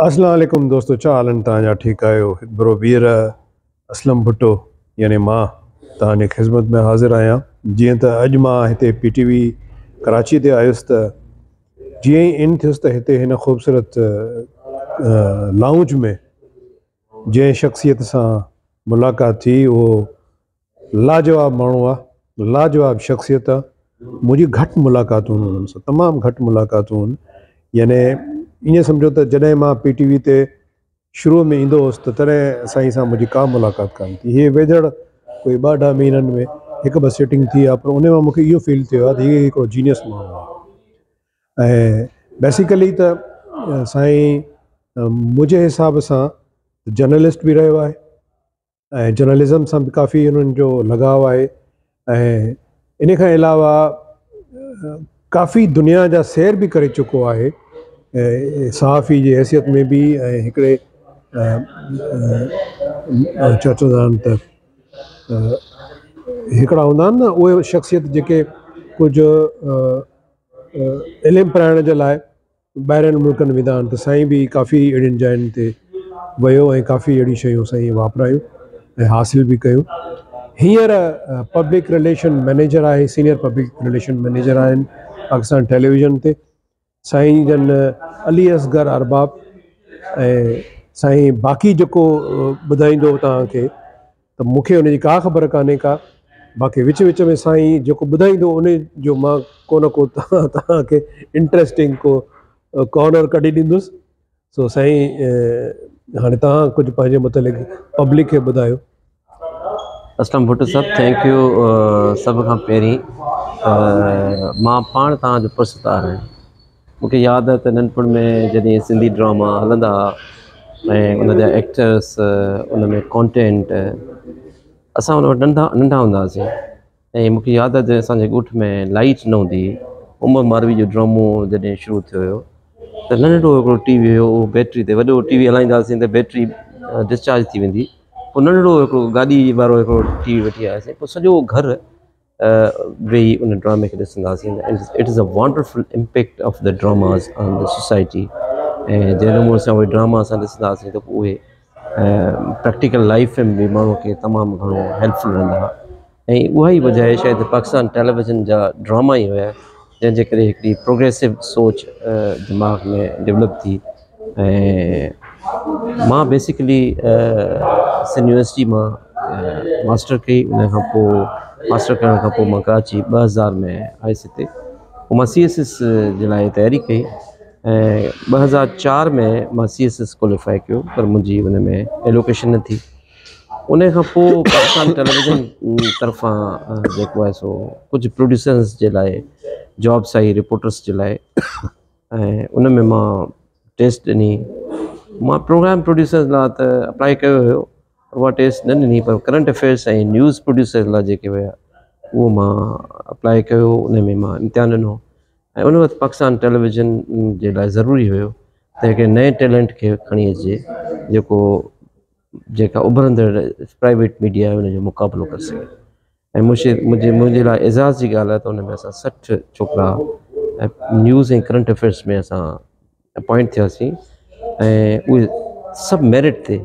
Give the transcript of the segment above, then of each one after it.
اسلام عليڪم دوستو ڇا حال آهن توهان جا ٺيڪ آهيو هڪ ڀيرو ٻيهر اسلم ڀٽو يعني مان توهان جي خدمت ۾ حاضر آهيان جيئن ته اڄ مان هتي پي ٽي وي ڪراچي تي آيس ته جيئن ئي ان ٿيس ته هتي هن خوبصورت لائونج ۾ جنهن شخصيت سان ملاقات ٿي اهو لاجواب ماڻهو آ لاجواب شخصيت آ منهنجي گهٽ ملاقاتون آهن انهن سان تمام گهٽ ملاقاتون آهن يعني ائين سمجهو ته جڏهن مان پي ٽي وي تي شروع ۾ ايندو هوس ته تڏهن سائين سان منهنجي ڪا ملاقات ڪانه ٿي هي ويجهڙ ڪوئي ٻه اڍائي مهينن ۾ هڪ ٻه سيٽنگ ٿي آ پر ان مان مونکي اهو فيل ٿيو آ ته هي هڪڙو جينيس ماڻهو آ ۽ بيسيڪلي ته سائين منهنجي حساب سان جرنلسٽ به رهيو آهي ۽ جرنلزم سان به ڪافي انهن جو لڳاء آهي ۽ ان کان علاوه ڪافي دنيا جا سير به ڪري چڪو آهي ۽ صحافي جي حيثيت ۾ به ۽ هڪڙي ڇا چوندا آهن ته هڪڙا هوندا آهن نه اهي شخصيت جيڪي ڪجهه علم پرائڻ جي لاء ٻاهرين ملڪن ويندا آهن ته سائين به ڪافي اهڙين جاين تي ويو ۽ ڪافي اهڙيون شيون سائين واپرايون ۽ حاصل به ڪيون هينئر پبلڪ رليشن مئنيجر آهي سينئر پبلڪ رليشن مئنيجر آهن پاڪستان ٽيليويزن تي سائين جن علي اصغر ارباب ۽ سائين باقي جيڪو ٻڌائيندو توهان کي ته مون کي ان جي ڪا خبر ڪانهي ڪا، باقي وچ وچ ۾ سائين جيڪو ٻڌائيندو ان جو مان ڪو نه ڪو توهان کي انٽريسٽنگ ڪو ڪارنر ڪڍي ڏيندس. سو سائين هاڻي توهان ڪجهه پنهنجي متعلق پبلڪ کي ٻڌايو. اسلم ڀٽو صاحب thank you سڀ کان پهرين ته مان پاڻ توهان جو پرستار آهيان. مون کي ياد آهي ته ننڍپڻ ۾ جڏهن سنڌي ڊراما هلندا هئا ۽ ان جا ايڪٽرس ان ۾ ڪانٽينٽ اسان ان وقت ننڍا ننڍا هوندا هئاسين ۽ مون کي ياد آهي جڏهن اسانجي ڳوٺ ۾ لائيٽ نه هوندي هئي عمر ماروي جو ڊرامو جڏهن شروع ٿيو هيو ته ننڍڙو هڪڙو ٽي وي هيو اهو بيٽري تي وڏو ٽي وي هلائيندا هئاسين ته بيٽري ڊسچارج ٿي ويندي پوء ننڍڙو هڪڙو گاڏي وارو هڪڙو ٽي وي وٺي آياسين پوء سڄو گهر ويهي ان ڊرامي کي ڏسنداسين it is a wonderful impact of the dramas on the society ۽ جنهن نموني سان اهي ڊراما اسان ڏسنداسين ته پوء اهي پريڪٽيڪل لائف ۾ به ماڻهو کي تمام گهڻو هيلپفل رهندا ۽ اها ئي وجه آهي شايد پاڪستان ٽيليويزن جا ڊراما ئي هيا جنهن جي ڪري هڪڙي پروگريسو سوچ دماغ ۾ ڊولپ ٿي ۽ مان بيسڪلي سنڌ يونيورسٽي مان ماسٽر ڪئي ان کان پوء ماسٽر ڪرڻ کان پوء مان ڪراچي 2000 ۾ آيس هتي پوء مان سي ايس ايس جي لاء تياري ڪئي ۽ 2004 ۾ مان سي ايس ايس ڪواليفائي ڪيو پر منهنجي ان ۾ ايلوڪيشن نه ٿي. ان کان پوء پاڪستان ٽيليويزن طرفان جيڪو آهي سو ڪجهه پروڊيوسرز جي لاء جابس آئي رپورٽرس جي لاء ۽ ان ۾ مان ٽيسٽ ڏني. مان پروگرام پروڊيوسرز لاء ته اپلائي ڪيو هيو پر اها ٽيسٽ نه ڏني پر ڪرنٽ افيئرس ۽ نيوز پروڊيوسرز لاء جيڪي هيا اهو مان اپلائي ڪيو ان ۾ مان امتحان ڏنو ۽ ان وقت پاڪستان ٽيليويزن جي لاء ضروري هيو ته هڪڙي نئين ٽيلنٽ کي کڻي اچجي جيڪو جيڪا اڀرندڙ پرائيويٽ ميڊيا آهي ان جو مقابلو ڪري سگهي. ۽ منهنجي منهنجي لاء اعزاز جي ڳالهه آهي ته ان ۾ اسان 60 ڇوڪرا نيوز ۽ ڪرنٽ افيئرس ۾ اسان اپوائنٽ ٿياسين ۽ اهي سڀ ميرٽ تي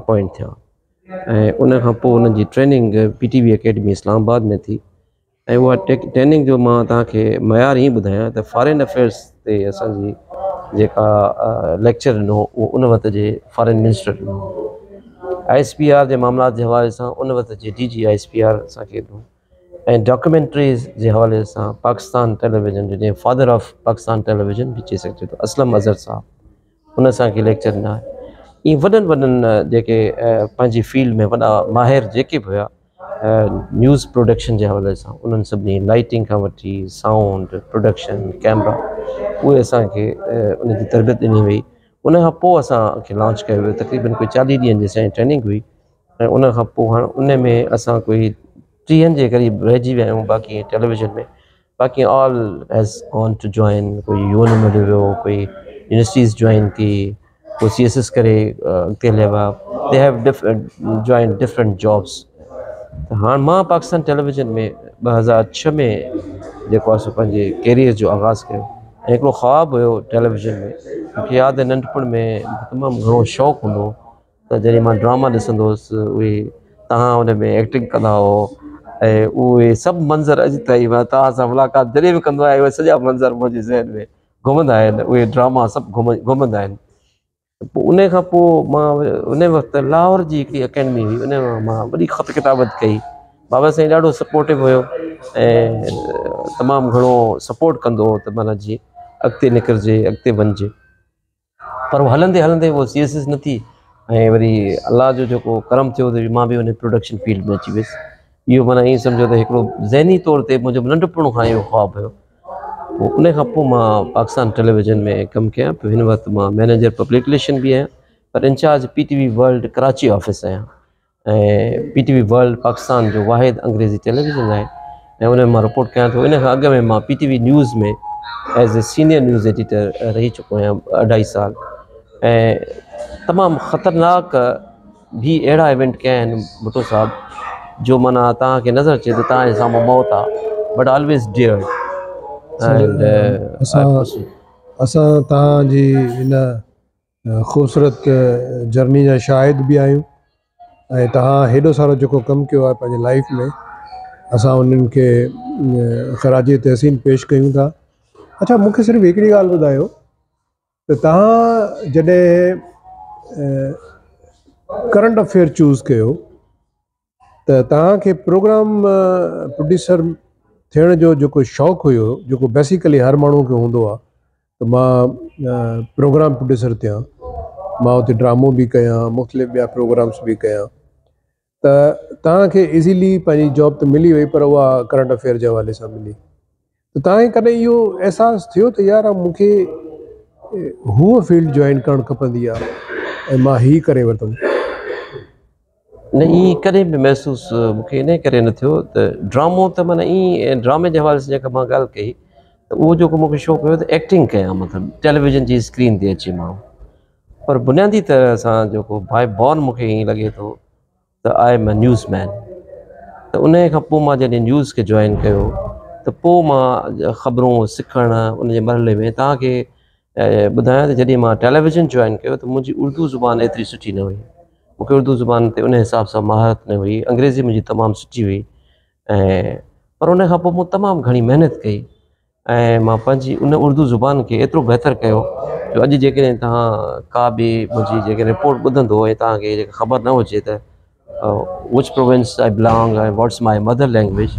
اپوائنٽ ٿيا ۽ ان کان پوء انهن جي training P T V academy Islamabad ۾ ٿي ۽ اها ٽريننگ جو مان توهان کي معيار ائين ٻڌايان ته فارين افيئرس تي اسانجي جيڪا ليڪچر ڏنو اهو ان وقت جي فارين منسٽر ڏنو. I S P R جي معاملات جي حوالي سان ان وقت جي D G I S P R اسان کي ڏنو ۽ ڊاڪيومينٽريز جي حوالي سان پاڪستان ٽيليويزن جو جنهن فادر آف پاڪستان ٽيليويزن به چئي سگهجي ٿو اسلم اظهر صاحب ان اسان کي ليڪچر ڏنا. ائين وڏن وڏن جيڪي پنهنجي فيلڊ ۾ وڏا ماهر جيڪي به هيا نيوز پروڊڪشن جي حوالي سان انهن سڀني لائٽنگ کان وٺي سائونڊ پروڊڪشن ڪيمرا اهي اسان کي ان جي تربيت ڏني وئي. ان کان پوء اسان کي لانچ ڪيو ويو تقريبن ڪوئي 40 ڏينهن جي اسان جي ٽريننگ هئي ۽ ان کان پوء هاڻ ان ۾ اسان ڪوئي 30 جي قريب رهجي ويا آهيون باقي ٽيليويزن ۾ باقي all has gone to join ڪوئي يو اين ۾ هليو ويو ڪوئي يونيورسٽيز جوائن ڪئي ڪوئي سي ايس ايس ڪري اڳتي هليا ويا they have join different jobs. ته هاڻ مان پاڪستان ٽيليويزن ۾ 2006 ۾ جيڪو آهي سو پنهنجي ڪيريئر جو آغاز ڪيو ۽ هڪڙو خواب هيو ٽيليويزن ۾. مون کي ياد آهي ننڍپڻ ۾ مون کي تمام گهڻو شوق هوندو هو ته جڏهن مان ڊراما ڏسندو هوس اهي توهان ان ۾ ايڪٽنگ ڪندا هئو ۽ اهي سڀ منظر اڄ تائين مان توهان سان ملاقات جڏهن به ڪندو آهيان اهي سڄا منظر منهنجي ذهن ۾ گهمندا آهن، اهي ڊراما سڀ گهمندا آهن. پوء ان کان پوء مان ان وقت لاهور جي هڪڙي اڪيڊمي هئي ان مان مان وڏي خط ڪتابت ڪئي. بابا سائين ڏاڍو سپورٽو هيو ۽ تمام گهڻو سپورٽ ڪندو هو ته معنيٰ جي اڳتي نڪرجي اڳتي وڃجي، پر هلندي هلندي اهو سي ايس ايس نه ٿي ۽ وري الله جو جيڪو ڪرم ٿيو ته مان به ان پروڊڪشن فيلڊ ۾ اچي ويس. اهو معنيٰ ائين سمجهو ته هڪڙو ذهني طور تي منهنجو ننڍپڻ کان اهو خواب هيو. پوء ان کان پوء مان پاڪستان ٽيليويزن ۾ ڪم ڪيان پيو. هن وقت مان مئنيجر پبلڪ رليشن به آهيان پر incharge P T V world Karachi office آهيان ۽ P T V world Pakistan جو واحد انگريزي ٽيليويزن آهي ۽ ان ۾ مان رپورٽ ڪيان ٿو. ان کان اڳ ۾ مان P T V news ۾ as a senior news editor رهي چڪو آهيان 2.5 سال ۽ تمام خطرناڪ به اهڙا ايونٽ ڪيا آهن ڀٽو صاحب جو معنيٰ توهان کي نظر اچي ته توهان جي سامهون موت آ بٽ آلويز ڊيئرڊ. اسان توهان جي هن خوبصورت جرني جا شاهد به آهيون ۽ توهان هيڏو سارو جيڪو ڪم ڪيو آهي پنهنجي لائيف ۾ اسان انهن کي خراج تحسين پيش ڪيون ٿا. اڇا مون کي صرف هڪڙي ڳالهه ٻڌايو ته توهان جڏهن ڪرنٽ افيئر چوز ڪيو ته توهان کي پروگرام پروڊيوسر ٿيڻ جو جيڪو شوق هيو، جيڪو بيسيڪلي هر ماڻهو کي هوندو آهي ته مان پروگرام پروڊيوسر ٿيان، مان اتي ڊرامو به ڪيان، مختلف ٻيا پروگرامس به ڪيان، ته توهان کي ايزيلي پنهنجي جاب ته ملي وئي پر اها ڪرنٽ افيئر جي حوالي سان ملي، ته توهان کي ڪڏهن اهو احساس ٿيو ته يار مون کي هوء فيلڊ جوائن ڪرڻ کپندي آ ۽ مان هي ڪري ورتم؟ نه ائين ڪڏهن به محسوس مون کي انهي ڪري نه ٿيو ته ڊرامو ته معنيٰ ائين ڊرامي جي حوالي سان جيڪا مان ڳالهه ڪئي ته اهو جيڪو مون کي شوق هيو ته ايڪٽنگ ڪيان مطلب ٽيليويزن جي اسڪرين تي اچي ماڻهو، پر بنيادي طرح سان جيڪو باء بورن مون کي ائين لڳي ٿو ته I M a news مين. ته انهيء کان پوء مان جڏهن نيوز کي جوائن ڪيو ته پوء مان خبرون سکڻ ان جي مرحلي ۾ توهان کي ٻڌايان ته جڏهن مان ٽيليويزن جوائن ڪيو ته منهنجي اردو زبان ايتري سٺي نه هئي، مون کي اردو زبان تي ان حساب سان مهارت نه هئي، انگريزي منهنجي تمام سٺي هئي ۽ پر ان کان پوء مون تمام گهڻي محنت ڪئي ۽ مان پنهنجي ان اردو زبان کي ايترو بهتر ڪيو جو اڄ جيڪڏهن توهان ڪا به منهنجي جيڪڏهن رپورٽ ٻڌندو ۽ توهان کي جيڪا خبر نه هجي ته which province I belong ۽ what's my mother language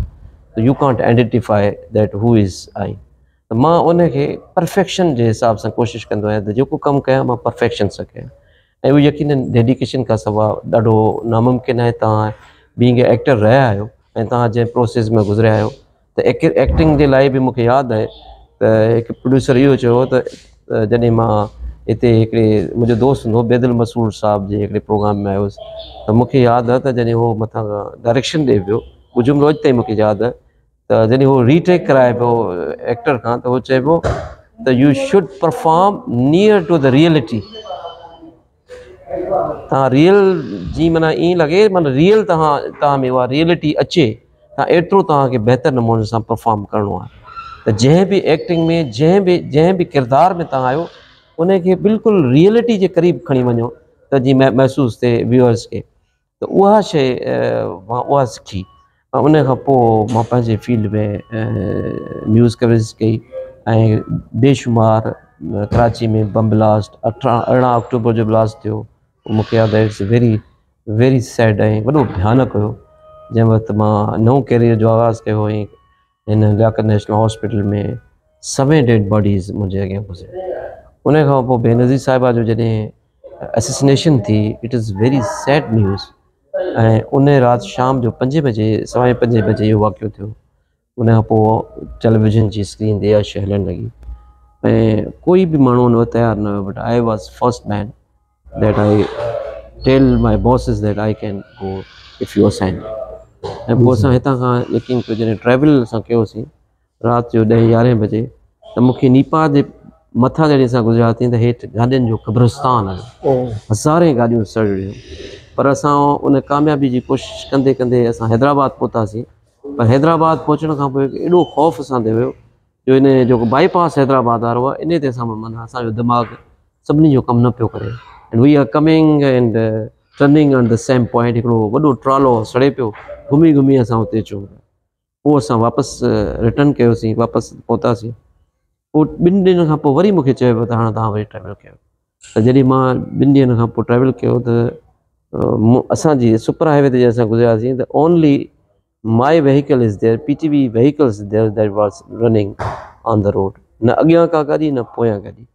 ته you can't identify that who is I. ته مان ان کي پرفيڪشن جي حساب سان ڪوشش ڪندو آهيان ته جيڪو ڪم ڪيان مان پرفيڪشن سان ڪيان ۽ اهو يقينن ڊيڊيڪيشن کان سواء ڏاڍو ناممڪن آهي. توهان بينگ اي ايڪٽر رهيا آهيو ۽ توهان جنهن پروسيس ۾ گذريا آهيو ته ايڪٽنگ جي لاء به مون کي ياد آهي ته هڪ پروڊيوسر اهو چيو ته جڏهن مان هتي هڪڙي منهنجو دوست هوندو هو بيدل مسرور صاحب جي هڪڙي پروگرام ۾ آيو هوس ته مون کي ياد آهي ته جڏهن هو مٿان کان ڊائريڪشن ڏئي پيو اهو جملو اڄ تائين مون کي ياد آهي ته جڏهن هو ري ٽيڪ ڪرائي پيو ايڪٽر کان ته هو چئي پيو ته you should perform near to the reality. توهان ريئل جي معنيٰ ائين لڳي معنيٰ ريئل توهان توهان ۾ اها ريئلٽي اچي ته ايترو توهان کي بهتر نموني سان پرفارم ڪرڻو آهي ته جنهن به ايڪٽنگ ۾ جنهن به جنهن به ڪردار ۾ توهان آهيو ان کي بلڪل ريئلٽي جي قريب کڻي وڃو ته جيئن محسوس ٿئي ويوئرس کي ته اها شيء مان اها سکي ۽ ان کان پوء مان پنهنجي فيلڊ ۾ نيوز ڪوريج ڪئي ۽ بيشمار ڪراچي ۾ بم بلاسٽ 18 آڪٽوبر جو بلاسٽ ٿيو مون کي ياد آهي it's very very sad ۽ وڏو ڀيانڪ هيو جنهن وقت مان نئون ڪيريئر جو آغاز ڪيو ۽ هن لياقت نيشنل هاسپيٽل ۾ سوين ڊيڊ باڊيز منهنجي اڳيان گذريون. ان کان پوء بينظير صاحبه جو جڏهن اسيسنيشن ٿي it is very sad news ۽ ان رات شام جو پنجين بجي سوائين پنجين بجي اهو واقعو ٿيو. ان کان پوء ٽيليويزن جي اسڪرين تي اها شيء هلڻ لڳي ۽ ڪوئي به ماڻهو ان وقت تيار نه هيو but I was first man that I tell my bosses that I can go if you assign me. ۽ پوء اسان هتان کان يقين ڪيو جڏهن ٽريول اسان ڪيوسين رات جو ڏهين يارهين بجي ته مون کي نيپا جي مٿان جڏهن اسان گذرياسين ته هيٺ گاڏين جو قبرستان هيو، هزارين گاڏيون سڙيل هيون، پر اسان ان ڪاميابي جي ڪوشش ڪندي ڪندي اسان حيدرآباد پهتاسين، پر حيدرآباد پهچڻ کان پوء ايڏو خوف اسان تي هيو. جو ان جيڪو باءِ پاس حيدرآباد وارو آهي ان تي اسان معنيٰ اسانجو دماغ سڀني جو ڪم نه پيو ڪري and we are coming and turning on the same point. هڪڙو وڏو ٽرالو سڙي پيو، گهمي گهمي اسان اتي اچون. پوءِ اسان واپس ريٽرن ڪيوسين، واپس پهتاسين. پوءِ 2 ڏينهن کان پوءِ وري مون کي چيو ويو ته هاڻي توهان وري ٽريول ڪيو. ته جڏهن مان 2 ڏينهن کان پوءِ ٽريول ڪيو ته اسان جي سپر هاءِ وي تي جڏهن اسان گذرياسين ته only my vehicle is there, PTV vehicles there that was running on the road. نه اڳيان ڪا گاڏي نه پويان گاڏي.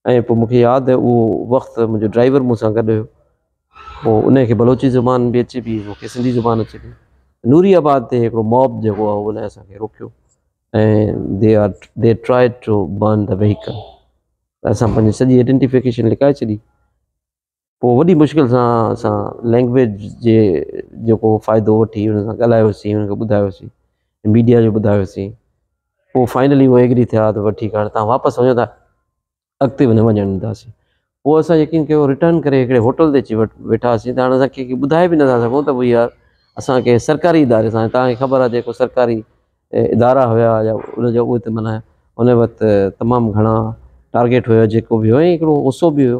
۽ پوءِ مون کي ياد آهي اهو وقت منهنجو ڊرائيور مون سان گڏ هيو. پوءِ ان کي بلوچي زبان به اچي پئي، مون کي سنڌي زبان اچي پئي. نوري آباد تي هڪڙو موب جيڪو آهي ان اسان کي روڪيو ۽ they try to burn the vehicle. ته اسان پنهنجي سڄي آئيڊينٽيفڪيشن لڪائي ڇڏي. پوءِ وڏي مشڪل سان اسان لينگويج جي جيڪو فائدو وٺي هن سان ڳالهايوسين، هن کي ٻڌايوسين، ميڊيا جو ٻڌايوسين. پوءِ فائنلي اهي ايگري ٿيا ته وٺي هاڻي توهان واپس وڃو ٿا، اڳتي به نه وڃڻ ڏينداسين. پوءِ اسان يقين ڪيو ريٽرن ڪري هڪڙي هوٽل تي اچي ويٺاسين. ته هاڻي اسان ڪنهن کي ٻڌائي به نٿا سگهون ته ڀئي يار اسان کي سرڪاري اداري سان، توهان کي خبر آهي جيڪو سرڪاري ادارا هئا يا ان جو اهي ته معنيٰ ان وقت تمام گهڻا ٽارگيٽ هيو جيڪو به هيو ۽ هڪڙو غصو به هيو.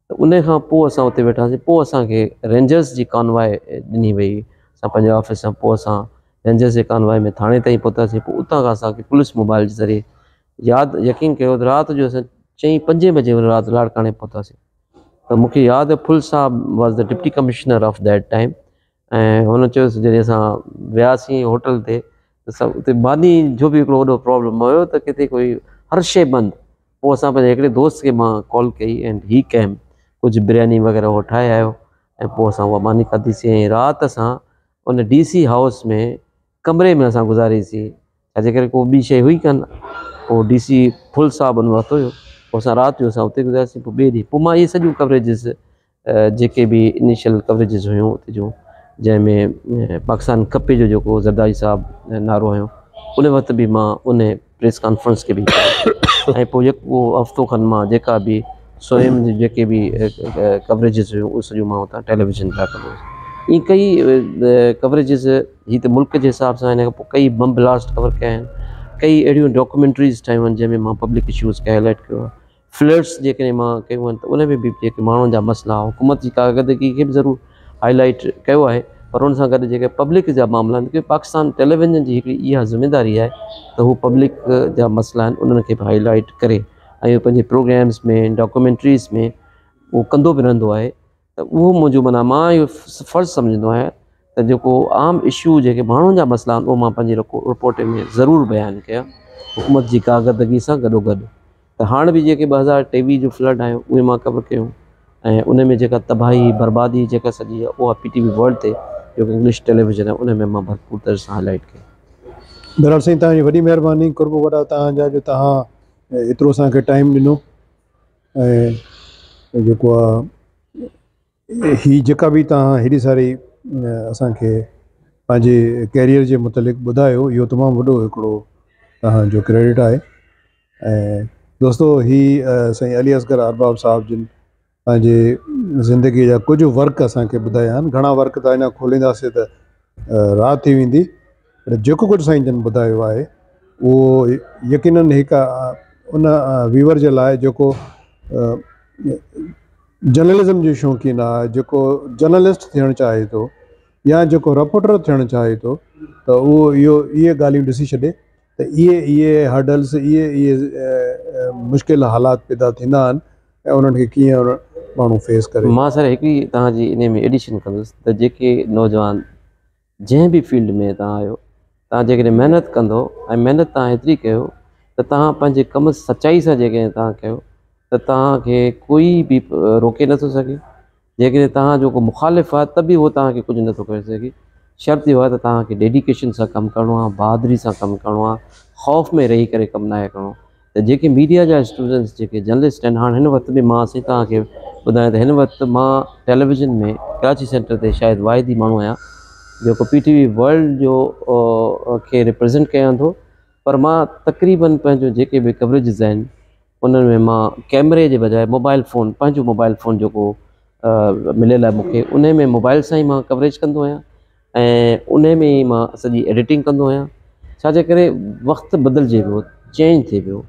ته ان کان پوءِ اسان اتي ويٺاسين. پوءِ اسان کي رينجرس جي ڪانواءِ ڏني وئي. اسان پنهنجي آفيس سان پوءِ اسان رينجرس جي ڪانواءِ ۾ ٿاڻي تائين پهتاسين. پوءِ اتان کان اسان کي پوليس موبائل جي ذريعي ياد يقين ڪيو ته رات جو اسان 4-5 بجي رات لاڙڪاڻي پهتاسين. ته مون کي ياد آهي ڦل صاحب was the deputy commissioner of that time. ۽ هن چيوس جڏهن اسان وياسين هوٽل تي ته سڀ اتي ماني جو به هڪڙو وڏو پرابلم هيو ته ڪٿي ڪوئي هر شيءِ بند. پوءِ اسان پنهنجي هڪڙي دوست کي مان ڪال ڪئي اينڊ he ڪيم، ڪجهه برياني وغيره اهو ٺاهي آيو ۽ پوءِ اسان اها ماني کاڌيسين. ۽ رات اسان ان ڊي سي هائوس ۾ ڪمري ۾ اسان گذاريسين، ڇا جي ڪري ڪو ٻي شيءِ هئي ڪانه. پوءِ ڊي سي ڦل صاحب ان وقت هيو. پوءِ اسان رات جو اسان اتي گذاريسين. پوءِ ٻئي ڏينهن پوءِ مان اهي سڄيون ڪوريجز جيڪي به انيشل ڪوريجز هيون اتي جون، جنهن ۾ پاڪستان کپي جو جيڪو زرداري صاحب نعرو هيو ان وقت به مان ان پريس ڪانفرنس کي به ۽ پوءِ جيڪو هفتو کن مان جيڪا به سويم جي جيڪي به ڪوريجز هيون اهي سڄيون مان هتان ٽيليويزن تان ڪندو هئس. ائين ڪئي ڪوريجز هي ته ملڪ جي حساب سان هن کان پوءِ ڪئي بم بلاسٽ ڪور ڪيا آهن، ڪئي اهڙيون ڊاڪيومينٽريز ٺاهيون آهن جنهن ۾ مان پبلڪ اشوز کي هاءِ لائيٽ ڪيو آهي. فلڊس جيڪڏهن مان ڪيون آهن ته ان ۾ به جيڪي ماڻهن جا مسئلا، حڪومت جي ڪارڪردگي کي به ضرور هاءِ لائيٽ ڪيو آهي، پر ان سان گڏ جيڪي پبلڪ جا معاملا آهن، ڪه پاڪستان ٽيليويزن جي هڪڙي اها ذميداري آهي ته هو پبلڪ جا مسئلا آهن انهن کي به هاءِ لائيٽ ڪري ۽ پنهنجي پروگرامس ۾ ڊاڪيومينٽريز ۾ اهو ڪندو به رهندو آهي. ته اهو منهنجو معنيٰ مان اهو فرض سمجهندو آهيان ته جيڪو عام اشو جيڪي ماڻهن جا مسئلا آهن اهو مان پنهنجي رپورٽ ۾ ضرور بيان ڪيان حڪومت جي ڪارڪردگي سان گڏو گڏ. ته هاڻي به جيڪي 2023 جو فلڊ آيو اهي مان ڪور ڪيون ۽ ان ۾ جيڪا تباهي بربادي جيڪا سڄي آهي اها پي ٽي وي ورلڊ تي جيڪو انگلش ٽيليويزن آهي ان ۾ مان ڀرپور طرح سان هاءِ لائيٽ ڪئي. بهرحال سائين توهان جي وڏي مهرباني، قرب وڏا توهان جا جو توهان ايترو اسان کي ٽائيم ڏنو ۽ جيڪو آهي هي جيڪا به توهان هيڏي ساري اسان کي پنهنجي ڪيريئر جي متعلق ٻڌايو اهو تمام وڏو هڪڙو توهان جو ڪريڊٽ آهي. ۽ دوستو هي سائين علي اصغر ارباب صاحب جن پنهنجي زندگيءَ جا ڪجهه ورڪ اسان کي ٻڌايا آهن. گهڻا ورڪ ته اڃا کولينداسين ته رات ٿي ويندي، پر جيڪو ڪجهه سائين جن ٻڌايو آهي اهو يقينن هڪ ان ويور جي لاءِ جيڪو جرنلزم جو شوقين آهي، جيڪو جرنلسٽ ٿيڻ چاهي ٿو يا جيڪو رپورٽر ٿيڻ چاهي ٿو ته اهو اهو اهي ڳالهيون ڏسي ڇڏي ته اهي اهي هرڊلس، اهي اهي مشڪل حالات پيدا ٿيندا آهن ۽ انهن کي ڪيئن ماڻهو فيس ڪري. مان سر هڪڙي توهان جي ان ۾ ايڊيشن ڪندس ته جيڪي نوجوان جنهن به فيلڊ ۾ توهان آهيو، توهان جيڪڏهن محنت ڪندو ۽ محنت توهان ايتري ڪيو ته توهان پنهنجي ڪم سچائي سان جيڪڏهن توهان ڪيو ته توهان کي ڪوئي به روڪي نٿو سگهي. جيڪڏهن توهان جو ڪو مخالف آهي ته به اهو توهان کي ڪجهه نٿو ڪري سگهي. شرط اهو آهي ته توهان کي ڊيڊيڪيشن سان ڪم ڪرڻو آهي، بهادري سان ڪم ڪرڻو آهي، خوف ۾ رهي ڪري ڪم ناهي ڪرڻو. ته جيڪي ميڊيا جا اسٽوڊنٽس جيڪي جرنلسٽ آهن، هاڻي هن وقت به مان سائين توهان کي ٻڌايان ته هن وقت مان ٽيليويزن ۾ ڪراچي سينٽر تي شايد واحد ئي ماڻهو آهيان جيڪو پي ٽي وي ورلڊ جو کي ريپريزينٽ ڪيان ٿو، پر مان تقريبن پنهنجو جيڪي به ڪوريجز آهن انهن ۾ مان ڪيمري جي بجاءِ موبائل فون، پنهنجو موبائل فون جيڪو مليل آهي مون کي ان ۾ موبائل سان ئي مان ڪوريج ڪندو آهيان ۽ ان ۾ ئي مان سڄي ايڊيٽنگ ڪندو آهيان. ڇا جي ڪري وقت بدلجي ويو، چينج ٿئي پيو.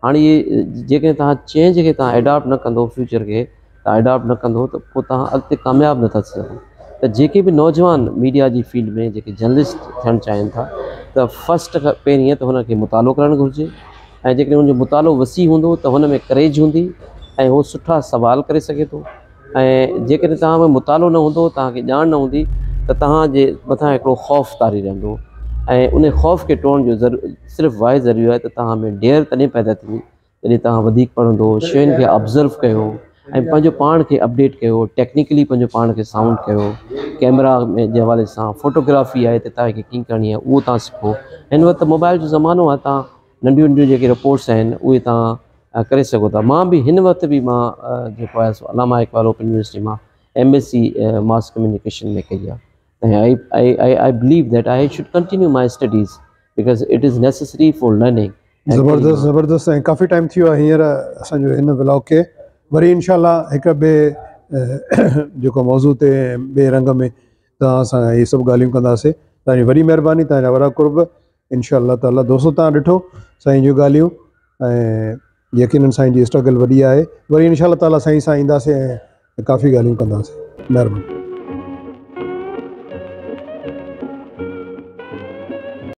هاڻي اهي جيڪڏهن توهان چينج کي توهان ايڊاپٽ نه ڪندو، فيوچر کي توهان ايڊاپٽ نه ڪندو ته پوء توهان اڳتي ڪامياب نٿا ٿي سگهو. ته جيڪي به نوجوان ميڊيا جي فيلڊ ۾ جيڪي جرنلسٽ ٿيڻ چاهين ٿا ته فرسٽ کان پهرين ته هن کي مطالعو ڪرڻ گهرجي ۽ جيڪڏهن هن جو مطالعو وسيع هوندو ته هن ۾ ڪريج هوندي ۽ هو سٺا سوال ڪري سگهي ٿو. ۽ جيڪڏهن توهان ۾ مطالعو نه هوندو، توهان کي ڄاڻ نه هوندي ته توهان جي مٿان هڪڙو خوف طاري رهندو ۽ ان خوف کي ٽوڙڻ جو صرف واحد ذريعو آهي ته توهان ۾ ڊيئر تڏهن پيدا ٿيندي جڏهن توهان وڌيڪ پڙهندو، شين کي آبزرو ڪيو ۽ پنهنجو پاڻ کي اپڊيٽ ڪيو، ٽيڪنيڪلي پنهنجو پاڻ کي سائونڊ ڪيو، ڪيمرا جي حوالي سان فوٽوگرافي آهي ته توهان کي ڪيئن ڪرڻي آهي اهو توهان سکو. هن وقت موبائل جو زمانو آهي، توهان ننڍيون ننڍيون جيڪي رپورٽس آهن اهي توهان ڪري سگهو ٿا. مان به هن وقت به مان جيڪو آهي سو علامه اقبال اوپن يونيورسٽي مان M S C mass communication ۾ ڪئي آهي ۽ I I I believe that I should continue my studies because it is necessary for learning. زبردست زبردست ۽ ڪافي ٽائيم ٿي ويو آهي هينئر اسان جو هن ولاگ کي وري انشاء الله هڪ ٻئي جيڪو موضوع تي ٻئي رنگ ۾ توهان سان هي سڀ ڳالهيون ڪنداسي. توهان جي وڏي مهرباني، توهان جا وڏا قرب. انشاء الله تعالي دوستو توهان ڏٺو سائين جون ڳالهيون ۽ يقينن سائين جي اسٽرگل وڏي آهي وري انشاء الله تعالي سائين سان اينداسين ۽ ڪافي ڳالهيون ڪنداسين مهرباني.